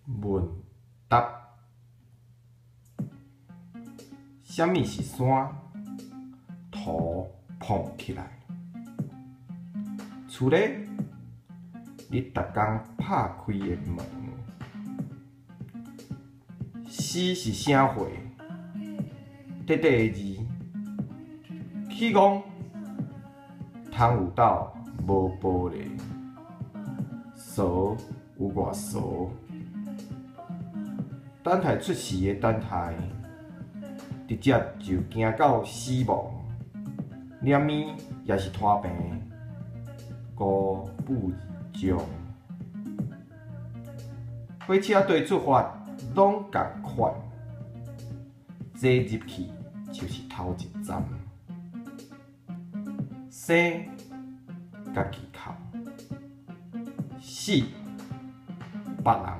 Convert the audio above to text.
問答。啥物是山？塗膨起來。厝咧，你逐工拍開的門。死是啥貨？短短的字。起戇，窗有斗無玻璃。趖有偌趖？等待出世的等待，直接就行到死亡。連物也是拖病。孤富將。火車綴出發，攏仝款。坐入去就是頭一站。生，家己哭。死，別人